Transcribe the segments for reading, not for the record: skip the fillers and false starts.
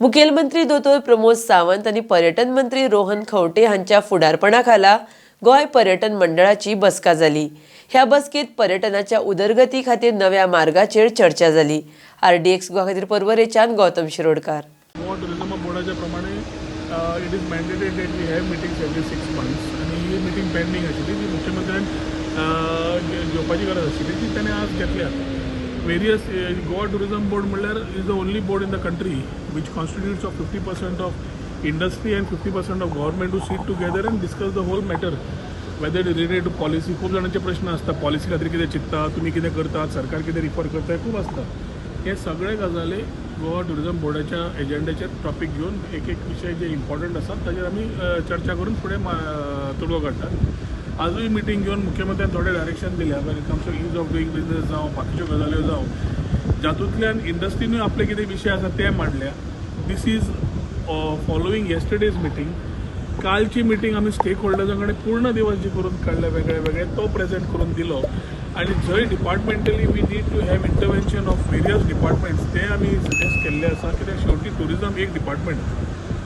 मुखेलमंत्री दोतोर प्रमोद सावंत आनी पर्यटन मंत्री रोहन खंवटे हांच्या फुडारपणा खाला गोंय पर्यटन मंडळाची बसका जाली. ह्या बसकेत पर्यटनाच्या उदरगती खातीर नव्या मार्गाचेर चर्चा जाली. आरडीएक्स गोवा खातीर पर्वरेच्यान गौतम शिरोडकार. गोवा टुरिझम बोर्डाच्या प्रमाणे it is mandated that we have meetings every 6 months आनी ही मिटींग पेंडींग आशिल्ली जी मुख्यमंत्र्यान घेवपाची गरज आशिल्ली ती ताणें आज घेतल्या. वेरियस गोवा टुरिझम बोर्ड म्हणल्यार is the only board in the country which constitutes of 50% of industry and 50% of government to sit together and discuss the whole matter, whether related to policy. खूब जाणांचे प्रश्न आसता, पॉलिसी खातीर कितें चिंत्ता तुमी, कितें करतात, सरकार कितें रिफर करता, खूब आसता. हे सगळे गजाली गोवा टुरिझम बोर्डाच्या एजेंडाचेर टॉपीक घेवन एक एक विशय जे इम्पॉर्टंट आसात ताजेर आमी चर्चा करून फुडें तोडगो काडटात. आजूय मिटींग घेवन मुख्यमंत्र्यान थोडे डायरेक्शन दिल्या when it comes to ease of doing business जावं, बाकीच्यो गजाल्यो जावं, जातूंतल्यान इंडस्ट्रीनूय आपले कितें विशय आसा ते मांडल्या. This is following yesterday's meeting. कालची मिटींग आमी स्टेक होल्डर्सां कडेन पूर्ण दिवस जी करून काडले वेगळे वेगळे, तो प्रेझेंट करून दिलो आनी जंय departmentally we need to have intervention of various departments ते आमी सजेस्ट केल्ले आसा. कित्याक शेवटी टुरिजम एक department,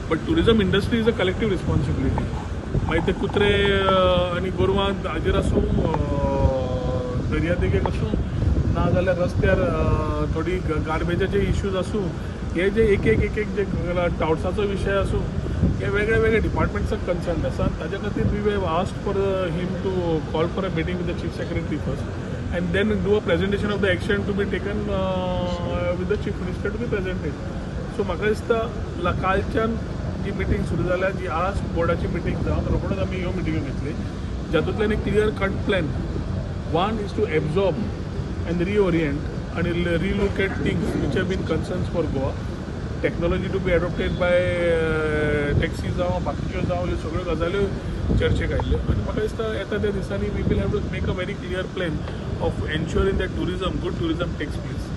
but tourism industry is a collective responsibility. मागीर ते कुत्रे आनी गोरवां हाजेर आसूं, दर्यादेगेक आसूं, ना जाल्यार रस्त्यार थोडी गार्बेजाचे इश्यूज आसूं, हे जे एक एक एक एक जे टावट्साचो विशय आसूं, हे वेगळे वेगळे डिपार्टमेंट्साक कन्सर्न आसा. ताच्या खातीर we have asked for him to call for a meeting with the chief secretary first and then do a presentation of the action to be taken with the chief minister to be presented. So म्हाका दिसता कालच्यान जी meeting सुरू जाल्या, जी आज बोर्डाची meeting जावन रोखडोच आमी ह्यो मिटिंग्यो घेतली, जातूंतल्यान एक clear cut plan, one is to absorb and reorient आनी relook at things which have been concerns for Goa, technology to be adopted by taxi जावं, बाकीच्यो जावं, ह्यो सगळ्यो गजाल्यो चर्चेक आयिल्ल्यो. आनी म्हाका दिसता येता त्या दिसांनी we will have to make a very clear plan of ensuring that tourism, good tourism takes place.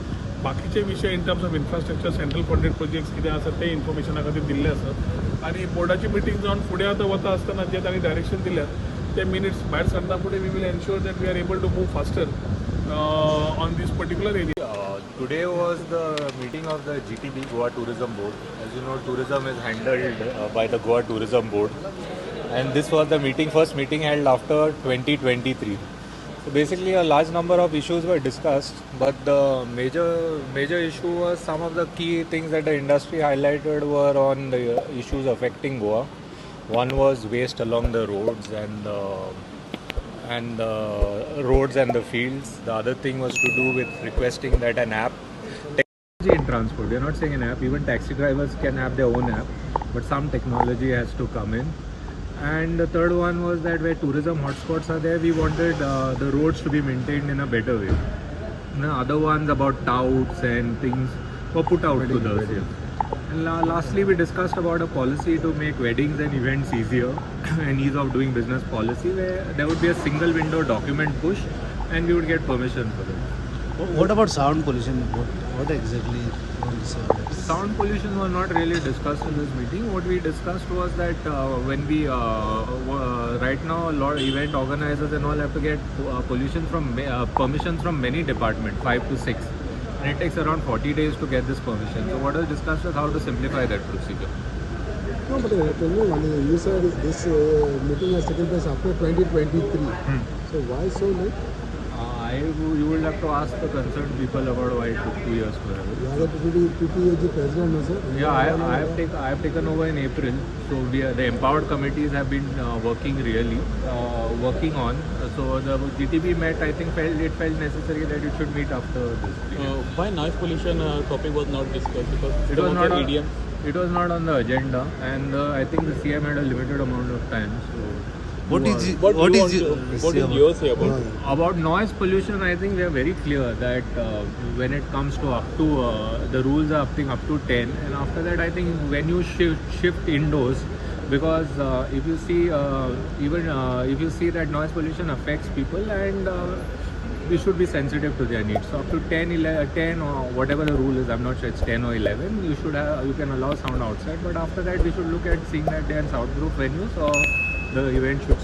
बाकीचे विशय in terms of infrastructure, central funded projects कितें आसा ते इन्फॉर्मेशना खातीर दिल्ले आसात. आनी बोर्डाची मिटींग जावन फुडें आतां वता आसतना जे तांणी डायरेक्शन दिल्यात ते मिनिट्स भायर सरना फुडें we will ensure that we are able to move faster on this particular area. Today was the meeting of the GTB, Goa Tourism Board. As you know, tourism is handled by the Goa Tourism Board, and this was the meeting, first meeting held after 2023. So basically, a large number of issues were discussed, but the major major issue was some of the key things that the industry highlighted were on the issues affecting Goa. One was waste along the roads and the roads and the fields. The other thing was to do with requesting that an app, technology in transport. We are not saying an app. Even taxi drivers can have their own app, but some technology has to come in. And the third one was that where tourism hotspots are there, we wanted the roads to be maintained in a better way. And the other ones about touts and things were put out to the CM. And lastly, we discussed about a policy to make weddings and events easier and ease of doing business policy, where there would be a single window document push and we would get permission for it. What about sound pollution? What exactly you want to say on that? Sound pollution was not really discussed in this meeting. What we discussed was that when we right now, a lot event organizers and all have to get permissions from many departments, five to six, and it takes around 40 days to get this permission. So what was discussed was how to simplify that procedure. No, but tell me one thing. You said this meeting has taken place after 2023. So why so late? You will have to ask the concerned people about why it took 2 years to have it. You are the PPAG president, no, sir? Yeah, I have taken over in April. So the empowered committees have been working really, working on. So the GTB met. I think felt it felt necessary that it should meet after this period. Why noise pollution topic was not discussed? Because It was not on, EDM. It was not on the agenda, and I think the CM had a limited amount of time. So What is What, what you is want you to, what say is about- your say about it? About noise pollution, I think we are very clear that when it comes to up to the rules are, I think, up to 10, and after that I think when you shift indoors, because if you see even if you see that noise pollution affects people and we should be sensitive to their needs. So up to 10, 11, 10 or whatever the rule is, I'm not sure it's 10 or 11, you can allow sound outside, but after that we should look at seeing that they are soundproof venues or the event should shift.